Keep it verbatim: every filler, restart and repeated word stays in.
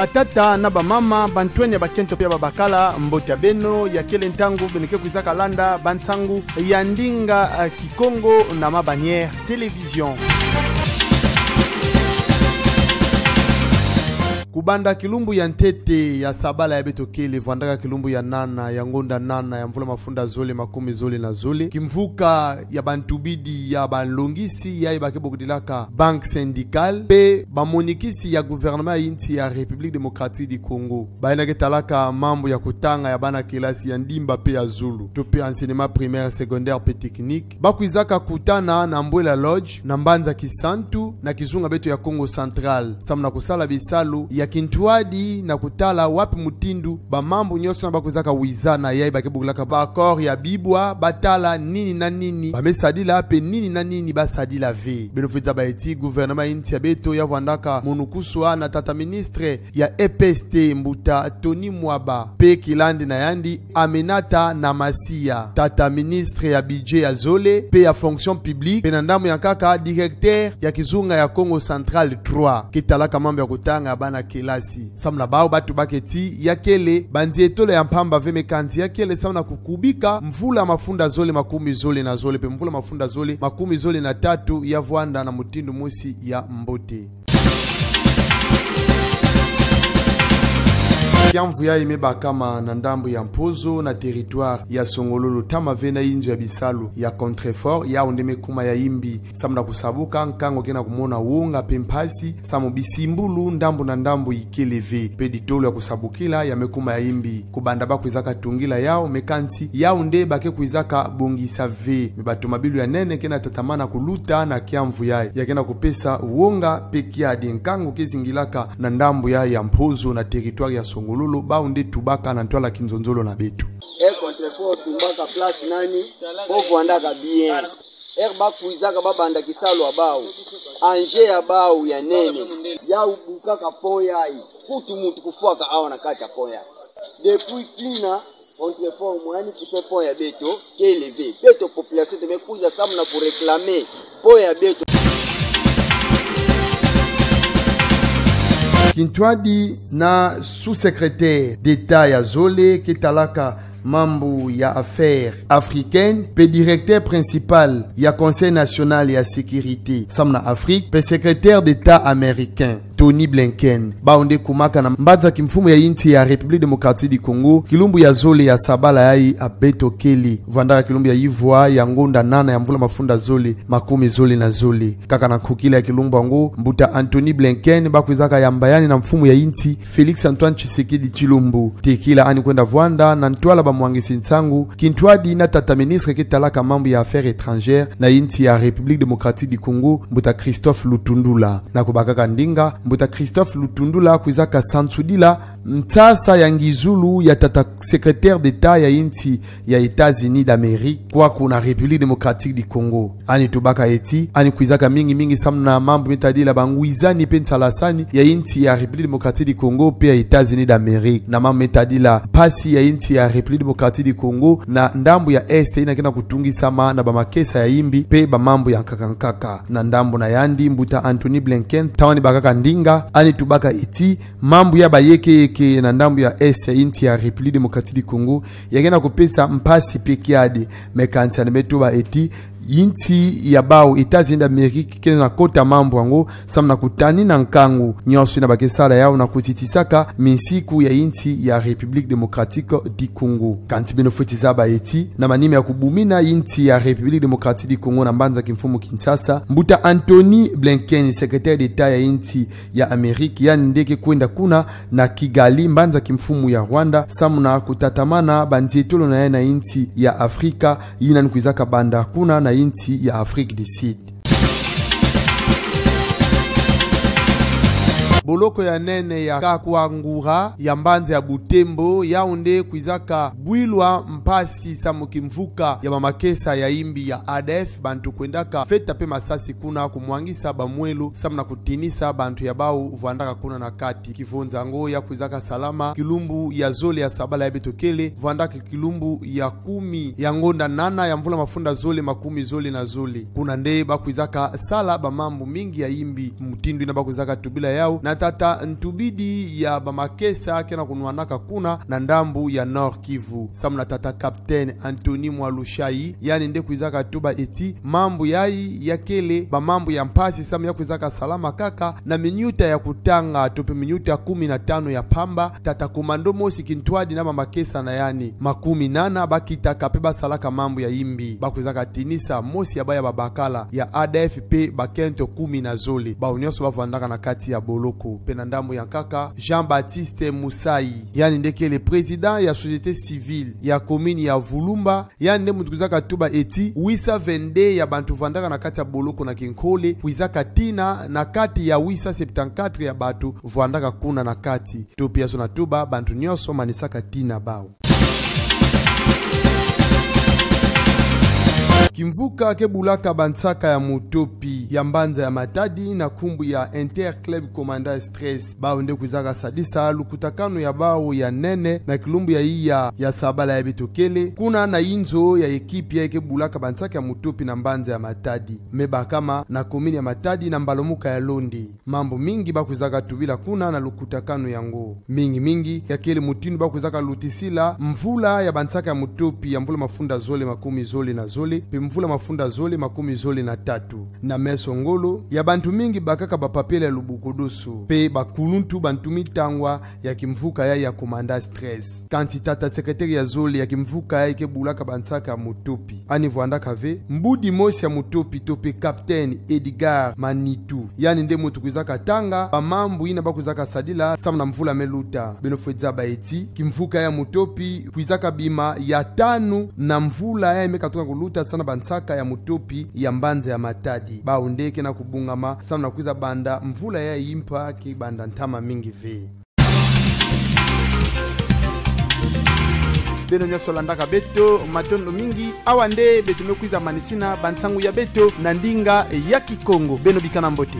Batata na bamama, bantwenia ya bakento pe ya babakala, mbote ya beno, ya kele ntangu beno ke kwizaka landa bansangu ya ndinga, eh, Kikongo na Ma Bannière Télévision. Kubanda kilumbu ya ntete ya sabala yayi beto kele, vwandaka kilumbu ya nana ya ngonda nana ya mvula mafunda zole makumi zole na zole, kimvuka ya bantubidi ya banlongisi yayi ba ke bokudilaka Banque Syndicale, pe bamonikisi ya gouvernement ya insi ya République Démocratique du Congo, bayina ke talaka mambu ya kutanga ya bana kelasi ya ndimba pe ya zulu, to pe enseignement primaire, secondaire pe technique, ba kwizaka kutana na Mbwela Lodge na mbanza Kisantu na kizunga beto ya Kongo Central, samu na kusala bisalu ya kintwadi na kutala wapi mutindu bamambu nyonso yina ba kwizaka wizana yayi ba ke bokudilaka ba accord ya bibwa, ba tala nini na nini ba me sadila pe nini na nini ba sadila ve. Beno fweti zaba ti gouvernement ya insi ya beto ya vwandaka monukuswa na tata ministre ya E P S T, mbuta Tony Mwaba, pe kilandi na yandi Aminata Namasia, tata ministre ya budget ya zole pe ya fonction publique, pe na ndambu ya nkaka directeur ya kizunga ya Kongo Central trois, ke talaka mambu ya kutanga ya bana kelasi. Samu na bawu ba tubaka ti ya kele banzietolo ya mpamba ve, mais kansi ya kele samu na kukubika mvula mafunda zole makumi zole na zole, pe mvula mafunda zole makumi zole na tatu ya vwanda na mutindu mosi ya mbote. Kiamvu yayi me bakama na ndambu ya Mpozo na territoire ya Songololo, ntama ve na inzo ya bisalu ya Contrefor, yawu nde me kuma ya imbi samu na kusabuka, nkangu ke na kumona wonga pe mpasi, samu bisimbulu ndambu na ndambu ikele ve, pe ditolo ya kusabukila ya me kuma ya imbi. Kubanda ba kwizaka tungila yawu, mais kansi yawu nde ba ke kwizaka bongisa ve. Mais batomabilu ya nene ke na tatamana kuluta na kiamvu yayi, ya ke na kupesa wonga pe kiadi. Nkangu ke zingilaka na ndambu yayi ya Mpozo na territoire ya Songololo, bawu nde tubaka na ntwala kinzonzolo na beto. E Contrefor tumbaka place nani, po vwandaka bien. Heure ba kwizaka ba banda kisalu ya bawu, engin ya bawu ya nene, yawu bukaka pont yayi, kutu muntu kufwaka awa na kati ya pont yayi. Depuis kina, Contrefor mwa yandi kipe pont ya beto kele ve. Beto population te me kwiza samu na kuréclamer pont ya beto. Kintwadi na sous-secrétaire d'État ya zole ke talaka mambu ya affaires africaines, pe directeur principal ya Conseil national ya sécurité samu na Afrique, pe secrétaire d'État américain, Tony Blinken, bawu nde kumaka na mbanza kimfumu ya insi ya République Démocratique du Congo, kilumbu ya zole ya sabala yayi beto kele, vwandaka kilumbu ya ivwa ya ngonda nana ya mvula mafunda zole makumi zole na zole. Kaka na nkukila ya kilumbu yango, mbuta Antony Blinken ba kwizaka yamba yandi na mfumu ya insi Félix Antoine Tshisekedi Tshilombo. Tekila yandi kwenda vwanda na ntwala bamwangisi nsangu, kintwadi na tata ministre ke talaka mambu ya affaires étrangères na insi ya République Démocratique du Congo, mbuta Christophe Lutundula. Na kubakaka ndinga, mbuta Christophe Lutundula kwizaka sansudila nsasa ya ngizulu ya tata secrétaire d'État ya insi ya États-Unis d'Amérique kwaku na République Démocratique du Congo. Yandi tubaka ti yandi kwizaka mingi mingi samu na mambu me tadila bangwizani pe nsalasani ya insi ya République Démocratique du Congo pe ya États-Unis d'Amérique, na mambu me tadila mpasi ya insi ya République Démocratique du Congo na ndambu ya Est yina ke na kutungisama na bamakesa ya imbi pe bamambu ya nkaka nkaka. Na ndambu na yandi, mbuta Antony Blinken, ntangu yandi bakaka ndinga, yandi tubaka ti mambu ya bayekeyeke na ndambu ya Est ya insi ya République Démocratique du Congo ya ke na kupesa mpasi pe kiadi. Mais kansi yandi me tuba ti insi ya bawu, États-Unis d'Amérique, ke na kota mambu yango samu na kutanina nkangu nyonso yina ba ke sala yawu na kuzitisaka minsiku ya insi ya République Démocratique du Congo. Kansi beno fweti zaba ti na manima ya kubumina insi ya République Démocratique du Congo na mbanza kimfumu Kinshasa, mbuta Antony Blinken, secrétaire d'État ya insi ya Amérique, yandi nde ke kwenda kuna na Kigali, mbanza kimfumu ya Rwanda, samu na kutatamana banzietolo na yandi na insi ya Afrika, yina yandi kwizaka banda kuna na insi ya Afrique du Sud. Boloko ya nene ya Kakwangura ya mbanza ya Butembo, yawu nde kwizaka bwilwa mba- mpasi samu kimvuka ya bamakesa ya imbi ya A D F, bantu kwendaka feta pe masasi kuna kumwangisa bamwelo samu na kutinisa bantu ya bau vwandaka kuna na kati. Kivunza yango ya kwizaka salama kilumbu ya zole ya sabala yayi beto kele, vwandaka kilumbu ya kumi ya ngonda nana ya mvula mafunda zole makumi zole na zole. Kuna nde bakwizaka sala bamambu mingi ya imbi, mutindu yina bakwizaka tubila yau na tata ntubidi ya bamakesa ke na kunwanaka kuna na ndambu ya Nord-Kivu. Samu na tata Capitaine Anthony Mwalushayi, yandi nde kwizaka tuba eti mambu yayi ya kele bamambu ya mpasi samu ya kwizaka salama kaka na minuta ya kutanga to pe minuta kumi na tanu ya mpamba, tata commando mosi kintwadi na bamakesa na yandi makumi nana bakitaka pe basalaka mambu ya imbi, bakwizaka tinisa mosi ya baya babakala ya A D F pe bakento kumi na zole. Bau nyonso bavwandaka na kati ya boloko. Pe na ndambu ya nkaka, Jean-Baptiste Musayi, yandi nde kele président ya société civile ya commune ya Vulumba, yandi nde muntu kwizaka tuba eti huit cent vingt-deux ya bantu vwandaka na kati ya boloko na kinkole, kwizaka tina na kati ya huit cent septante-quatre ya bantu vwandaka kuna na kati. Topi ya zona tuba bantu nyonso manisaka tina bau. Kimvuka ke bulaka bansaka ya mutopi ya mbanza ya Matadi na nkumbu ya Interclub Commandant Stress, bau nde kwizaka sadisa lukutakanu ya bau ya nene na kilumbu yayi ya sabala yayi beto kele, kuna na inzo ya équipe yayi ke bulaka bansaka ya mutopi na mbanza ya Matadi. Me bakama na commune ya Matadi na mbalumuka ya Londi. Mambu mingi bakwizaka tubila kuna na lukutakanu yango. Mingi mingi, ya kele mutindu bakwizaka lutisila mvula ya bansaka ya mutopi ya mvula mafunda zole makumi zole na zole, pe mvula mafunda zole makumi zole na tatu. Na meso ngolo, ya bantu mingi bakaka bapapela ya lubukudusu, pe bakuluntu bantu mitangwa ya kimvuka yayi ya Commandant Stress. Kansi tata secrétaire ya zole ya kimvuka yayi ke bulaka bansaka ya mutopi, yandi vwandaka ve mbudi mosi ya mutopi to pe Capitaine Edgar Manitu. Yandi nde muntu kwizaka tanga bamambu yina bakwizaka sadila samu na mvula me luta. Beno fwe zaba eti kimvuka ya mutopi kwizaka bima ya tanu na mvula yayi me katuka kuluta samu na bansaka ya mutopi ya mbanza ya Matadi. Bau nde ke na kubungama samu na kwiza banda mvula yayi mpa ke banda ntama mingi ve. Beno nyonso landaka beto, matondo mingi. Awa nde beto me kwiza manisina bansangu ya beto na ndinga ya Kikongo. Beno bikana mbote.